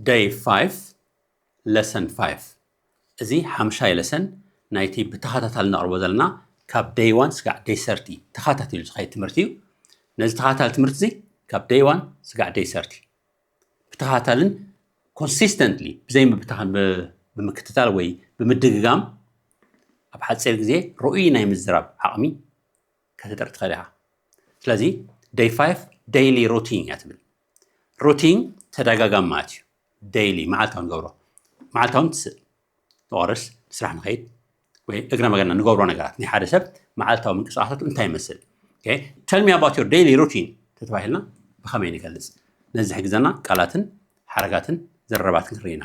Day five, lesson five። እዚ ሓምሻይ ለሰን ናይቲ ብተኸታታሊ ነቕርቦ ዘለና ካብ day one ስጋዕ day thirty ተኸታቲሉ ዝኸይድ ትምህርቲ እዩ። ነዚ ተኸታታሊ ትምህርቲ እዚ ካብ day one ስጋዕ day thirty ብተኸታታልን consistently ብዘይ ምብታኸን ብምክትታል ወይ ብምድግጋም ኣብ ሓፂር ግዜ ርኡይ ናይ ምዝራብ ዓቕሚ ከተጥሪ ትኽእል ኢኻ። ስለዚ day five daily routine እያ ትብል። ሩቲን ተደጋጋሚ ማለት እዩ። Daily መዓልታዊ ንገብሮ፣ መዓልታዊ ንትስእ፣ ንቆርስ፣ ንስራሕ ንኸይድ ወይ እግረ መገድና ንገብሮ ነገራት ናይ ሓደ ሰብ መዓልታዊ ምንቅስቃሳቱ እንታይ ይመስል? Tell me about your daily routine ተተባሂልና ብኸመይ ንገልፅ? ነዚ ዝሕግዘና ቃላትን ሓረጋትን ዘረባትን ክንርኢ ኢና።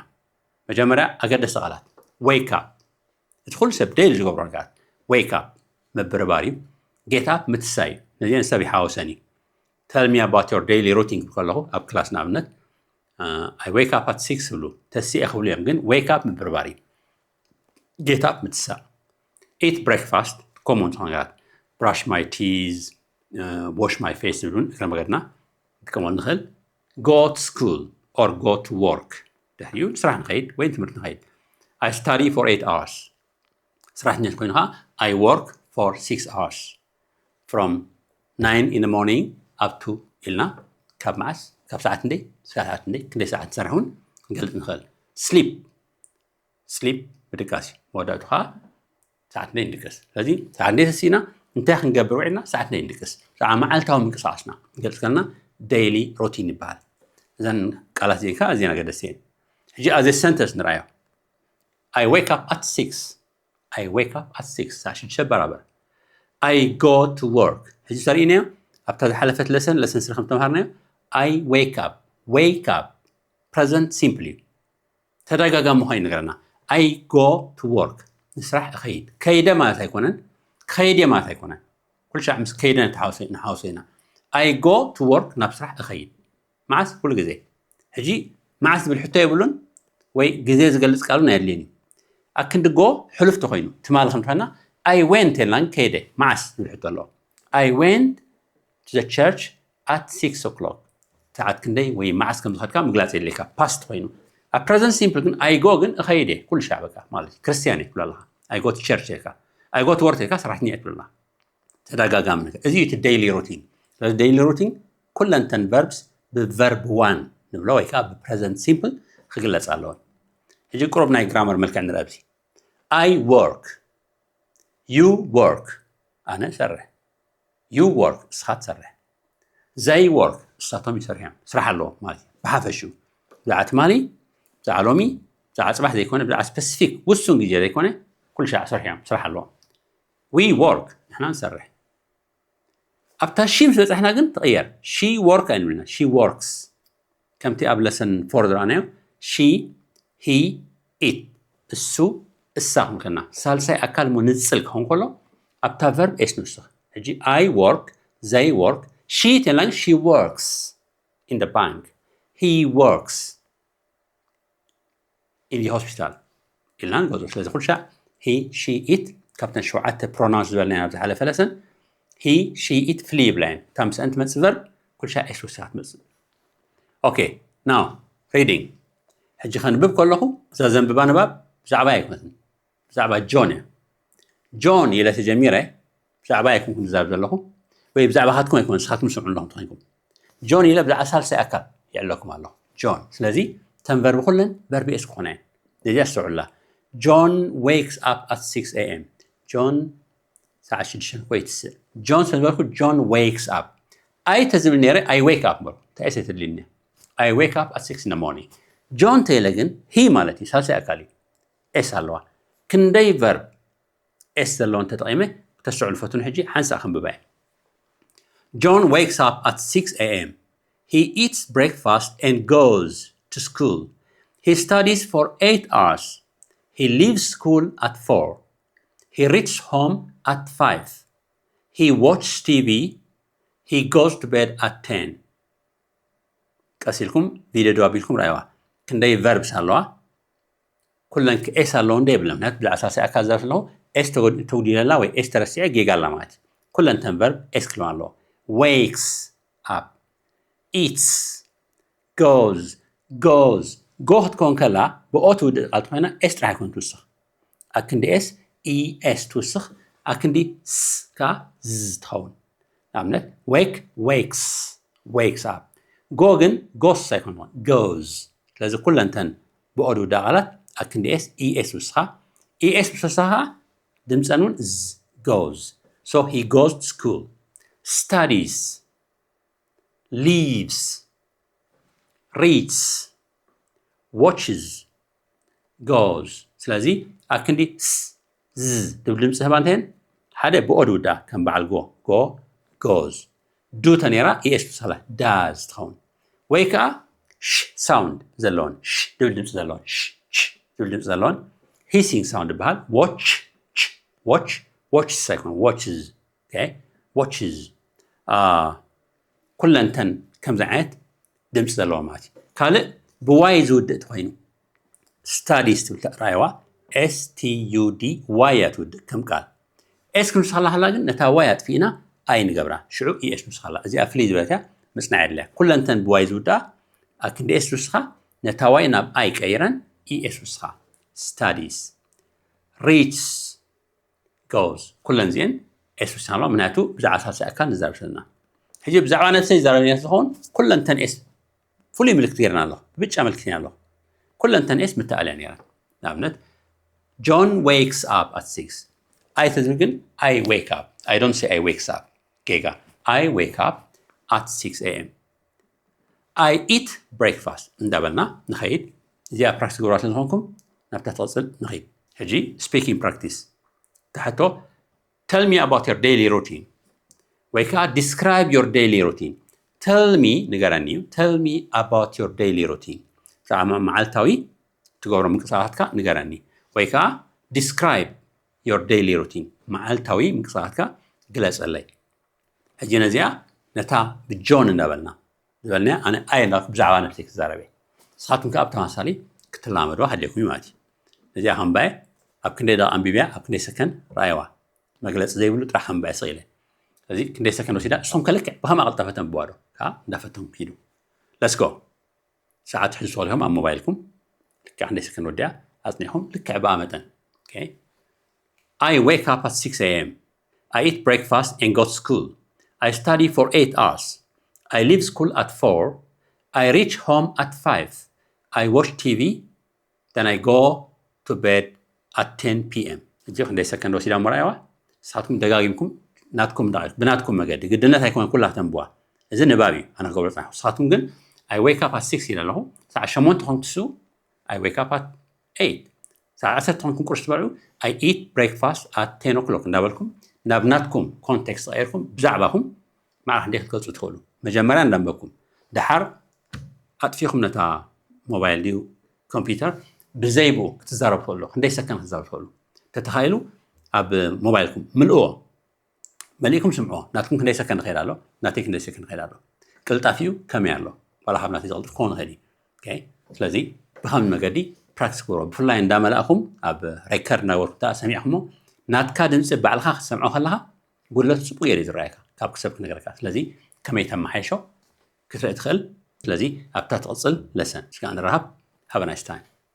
መጀመርያ ኣገደስቲ ቃላት። Wake up። እቲ ኩሉ ሰብ daily ዝገብሮ ነገራት። Wake up ምብርባር እዩ። Get up ምትሳእ እዩ። ነዚአን ሰብ ይሓወሰን እዩ። Tell me about your daily routine ክብል ከለኹ ኣብ ክላስ ንኣብነት I wake up at six ይብሉ። ተሲኤ ክብሉ እዮም፣ ግን wake up ምብርባር እዩ። Get up ምትሳእ። Eat breakfast፣ common ዝኾኑ ነገራት። Brush my teeth፣ wash my face ዝብሉን እግረ መገድና ንጥቀመሉ ንኽእል። Go to school or go to work፣ ድሕሪኡ ስራሕ ንኸይድ ወይ ትምህርቲ ንኸይድ። I study for eight hours፣ ሰራሕተኛ ኮይኑ ከዓ I work for six hours፣ from nine in the morning up to ኢልና፣ ካብ መዓስ፣ ካብ ሰዓት ክንደይ፣ ሰዓት ክንደይ፣ ክንደይ ሰዓት ንሰርሕ እውን ክንገልፅ ንኽእል። Sleep፣ sleep ምድቃስ እዩ። መወዳእቱ ከዓ ሰዓት ክንደይ ንድቅስ። ስለዚ ሰዓት ክንደይ ተሲእና፣ እንታይ ክንገብር ውዒልና፣ ሰዓት ክንደይ ንድቅስ፣ ብዛዕባ መዓልታዊ ምንቅስቃስና ክንገልፅ ከለና daily routine ይበሃል። እዘን ቃላት እዚአን ከዓ ኣዝየን ኣገደስቲ እየን። ሕጂ as a sentence ንርኣዮ። I wake up at six። I wake up at six፣ ሰዓት ሽዱሽተ በራበር። I go to work። ሕጂ ተርእናዮ ኣብታ ዝሓለፈት ለሰን፣ ለሰን ስሪ ከም ተምሃርናዮ፣ I wake up፣ wake up፣ present simple እዩ። ተደጋጋሚ ኮይኑ ይነግረና። I go to work፣ ንስራሕ እኸይድ። ከይደ ማለት ኣይኮነን፣ ከይደ ማለት ኣይኮነን። ኩሉ ሻዕ ምስ ከይደ ንሓውሶ ኢና። I go to work፣ ናብ ስራሕ እኸይድ። መዓስ? ኩሉ ግዜ። ሕጂ መዓስ ዝብል ሕቶ የብሉን፣ ወይ ግዜ ዝገልፅ ቃል እውን ኣየድልየን እዩ። ኣክንዲ go ሕሉፍ ተኮይኑ፣ ትማሊ ከም ትኾና፣ I went ኢልና ግን ከይደ። መዓስ ዝብል ሕቶ ኣለዎ። I went to the church at six o'clock። ሰዓት ክንደይ ወይ መዓስ ከም ዝኸድካ ምግላፅ የድልየካ። Past ኮይኑ። ኣብ present simple ግን I go ግን እኸይድ እየ ኩሉ ሻዕ በቃ ማለት እዩ። ክርስትያን እየ ትብል ኣለኻ። I go to church ኢልካ። I go to work ኢልካ ሰራሕተኛ እየ ትብል ኣለኻ። ተደጋጋሚ ነገር። እዚ እዩ እቲ daily routine። ስለዚ daily routine ኩለን ተን verbs ብ verb one ንብሎ ወይ ከዓ ብ present simple ክግለፃ ኣለወን። ሕጂ ቁሩብ ናይ ግራመር መልክዕ ንርአ። ኣብዚ I work፣ you work፣ ኣነ እሰርሕ፣ you work፣ እስኻ ትሰርሕ፣ they work፣ እሳቶም ይሰርሑ እዮም፣ ስራሕ ኣለዎም ማለት እዩ። ብሓፈሽኡ ብዛዕባ ትማሊ፣ ብዛዕባ ሎሚ፣ ብዛዕባ ፅባሕ ዘይኮነ፣ ብዛዕባ specific ውሱን ግዜ ዘይኮነ፣ ኩሉ ሻዕ ይሰርሑ እዮም፣ ስራሕ ኣለዎም። We work፣ ንሕና ንሰርሕ። ኣብታ ሺ ምስ በፃሕና ግን ትቕየር። She work ኣይንብልና፣ she works። ከምቲ ኣብ lesson four ዝረኣናዮ፣ she፣ he፣ it፣ እሱ፣ እሳ ክንከና፣ ሳልሳይ ኣካል እሞ ንፅል ክኸውን ከሎ ኣብታ verb s ንውስኽ። ሕጂ I work፣ they work፣ she ተላን she works in the bank፣ he works in the hospital ኢልና ንገዝኦ። ስለዚ ኩሉ ሻዕ he፣ she፣ it ካብተን ሸውዓተ pronouns ዝበልናዮ ኣብ ዝሓለፈ lesson he፣ she፣ it ፍልይ ይብላ እየን። እታ ምስአን ትመፅእ verb ኩሉ ሻዕ s ውስኻ ትመፅእ። Okay, now reading። ሕጂ ከንብብ ከለኹ እዛ ዘንብባ ንባብ ብዛዕባ ኣይኮነትን፣ ብዛዕባ ጆን እያ። ጆን ኢለ ተጀሚረ፣ ብዛዕባ ኣይኮንኩን ዝዛረብ ዘለኹ፣ ወይ ብዛዕባኻትኩም ኣይኮነን፣ ንስኻትኩም ስምዑ ኣለኹም ተኾይንኩም። ጆን ኢለ ብዛዕባ ሳልሳይ ኣካል ይዕለኩም ኣለኹ። ጆን። ስለዚ ተን verb ኩለን verb s ክኾና እየን። ነዚኣ ኣስተውዕሉላ። John wakes up at six a.m። ጆን ሰዓት ሽዱሽተ ንኮ ይትስእ። ጆን ስለ ዝበልኩ John wakes up። I ተዝብል ነይረ I wake up በልኩ። እንታይ s ኣይተድልየኒ። I wake up at six in the morning። ጆን ተይለ ግን he ማለት እዩ፣ ሳልሳይ ኣካል እዩ። s ኣለዋ። ክንደይ verb s ዘለወን ተጠቒመ ክተስተውዕሉ ፈትኑ። ሕጂ ሓንሳእ ከንብባ እየ። John wakes up at six a.m. He eats breakfast and goes to school. He studies for eight hours. He leaves school at four. He reaches home at five. He watches T V. He goes to bed at ten. ቀስ ኢልኩም ቪድዮ ደው ኣቢልኩም ረኣይዋ። ክንደይ verbs ኣለዋ? ኩለን s ኣለዎ እንደ የብለን። ምክንያቱ ብዛዕባ ሳልሳይ ኣካል ዝዛረብ ዘለኹ s ተጎድ-፣ ተጉዲለላ ወይ s ተረሲዐ ጌጋ ኣላ ማለት እዩ። ኩለን ተን verb s ክህልዋ ኣለዎ። Wakes up፣ eats፣ goes፣ goes፣ go ክትከውን ከላ ብኦ ትውድእ ቃል ትኾይና ኤስ ጥራሕ ኣይኮን ትውስኽ። ኣክንዲ ኤስ ኢኤስ ትውስኽ። ኣክንዲ ስ ከ ዝ ትኸውን። ንኣብነት wake wakes wakes up። Go ግን goes ኣይኮን ትኾን goes። ስለዚ ኩለንተን ብኦ ዝውድኣ ቃላት ኣክንዲ ኤስ ኢኤስ ውስኻ ኢኤስ ምስ ወስኻ ድምፀን እውን ዝ goes። So he goes to school, studies, lives, reads, watches, goes። ስለዚ ኣክንዲ ስ ዝ ትብል ድምፂ ህባ እንተን ሓደ ብኦ ዝውዳ ከም በዓል go go goes። ዱ ተነይራ ኢኤስ ምሳላ does ትኸውን። ወይ ከዓ ሽ sound ዘለዎን ሽ ዝብል ድምፂ ዘለዎን ሽ ሽ ዝብል ድምፂ ዘለዎን hissing sound ይበሃል። Watch watch watches ኣይኮነ watches። Okay watches ኩለንተን ከምዚ ዓይነት ድምፂ ዘለዎ ማለት እዩ። ካልእ ብዋይ ዝውድእ ተኮይኑ studies ትብል ራይዋ ኤስቲዩዲ ዋይ እያ ትውድእ ከም ቃል። ኤስ ክንስኻላ ከላ ግን ነታ ዋይ ኣጥፊእና ኣይ ንገብራ ሽዑ ኢኤስ ንስኻላ እዚኣ ፍልይ ዝበለት እያ። ምፅናዕ የድልያ ኩለንተን ብዋይ ዝውድኣ ኣክንዲ ኤስ ንስኻ ነታ ዋይ ናብ ኣይ ቀይረን ኢኤስ ንስኻ studies reads goes ኩለን እዚአን ኤስ ውሳን ኣለዋ ምክንያቱ ብዛዕባ ሳልሳይ ኣካል ንዛረብ ዘለና ሕጂ ብዛዕባ ነብሰይ ይዛረብ እየ ዝኸውን ኩለንተን ኤስ ፍሉይ ምልክት ገይርና ኣለኹ ብብጫ ምልክት ኣለኹ ኩለንተን ኤስ ምትኣልያ ነይረን ንኣብነት John wakes up at six ኣይ ተዝብል ግን I wake up I don't say I wakes up ጌጋ I wake up at six a.m. I eat breakfast እንዳበልና ንኸይድ እዚኣ ፕራክቲስ ግብራ ስለ ዝኾንኩም ናብታ ትቕፅል ንኸይድ ሕጂ speaking practice ትሕቶ tell me about your daily routine ወይ ከዓ describe your daily routine tell me ንገረኒ እዩ tell me about your daily routine ብዛዕባ መዓልታዊ ትገብሮ ምንቅስቃሳትካ ንገረኒ ወይ ከዓ describe your daily routine መዓልታዊ ምንቅስቃሳትካ ግለፀለይ ሕጂ ነዚኣ ነታ ብጆን እንዳበልና ዝበልናያ ኣነ ኣይ እንዳበልኩ ብዛዕባ ነብሰይ ክዛረብ እየ ንስኻትኩም ከዓ ብተመሳሳሊ ክትላመድዋ ኣድልየኩም እዩ ማለት እዩ ነዚኣ ከምባየ ኣብ ክንደይ ደቂቃ ኣንቢብያ ኣብ ክንደይ ሰከንድ ረኣይዋ መግለፂ ዘይብሉ ጥራሕ ከምባየ ስቕ ኢለ ስለዚ ክንደይ ሰከንድ ወሲዳ ንስኹም ከ ልክዕ ብኸምኣ ቀልጠፈ ተንብዋ ዶ ከዓ እንዳፈተንኩም ኪዱ let's go ሰዓት ሕዚ ትኸሉ ኢኹም ኣብ ሞባይልኩም ልክዕ ክንደይ ሰከንድ ወዲኣ ኣፅኒዕኹም ልክዕ ብኣ መጠን okay I wake up at six a.m. I eat breakfast and go to school. I study for eight hours. I leave school at four. I reach home at five. I watch T V. Then I go to bed at ten p.m. ሕጂ ክንደይ ሰከንድ ወሲዳ እሞ ረኣይዋ ንስኻትኩም ደጋጊምኩም ናትኩም ብናትኩም መገዲ ግድነት ኣይኮነ ኩላ ተንብዋ እዚ ንባብ እዩ ኣነ ክገብሮ ፅናሕኩ ንስኻትኩም ግን I wake up at six ኢለ ኣለኹ ሰዓት ሸሞንተ ኮንኩ ትስኡ I wake up at eight ሰዓት ዓሰርተ ኮንኩም ቁርሲ ትበልዑ I eat breakfast at ten o'clock እንዳበልኩም ናብ ናትኩም ኮንቴክስት ተቐይርኩም ብዛዕባኹም ማዕረ ክንደይ ክትገልፁ ትኽእሉ መጀመርያ እንዳንበብኩም ደሓር ኣጥፊኹም ነታ ሞባይል ድዩ ኮምፒውተር ብዘይ ብኡ ክትዛረቡ ትኽእሉ ክንደይ ሰከንድ ክትዛረቡ ትኽእሉ ተተኻኢሉ ኣብ ሞባይልኩም ምልእዎ መሊእኩም ስምዕዎ ናትኩም ክንደይ ሰከንድ ከይድ ኣሎ ናተይ ክንደይ ሰከንድ ከይድ ኣሎ ቅልጣፊኡ ከመይ ኣሎ ዋላ ካብ ናተይ ዝቕልጥፍ ክኸውን ይኽእል እዩ ስለዚ ብኸም መገዲ ፕራክቲስ ግበሮ ብፍላይ እንዳመላእኹም ኣብ ሬከርድ እናገበርኩም ተኣ ሰሚዕኩሞ ናትካ ድምፂ ባዕልኻ ክትሰምዖ ከለኻ ጉድለቱ ፅቡቅ ገይሩ ዝረኣየካ ካብ ክሰብ ክነገረካ ስለዚ ከመይ ተመሓይሾ ክትርኢ ትኽእል ስለዚ ኣብታ ትቕፅል ለሰን ስጋ ንረሃብ have a nice time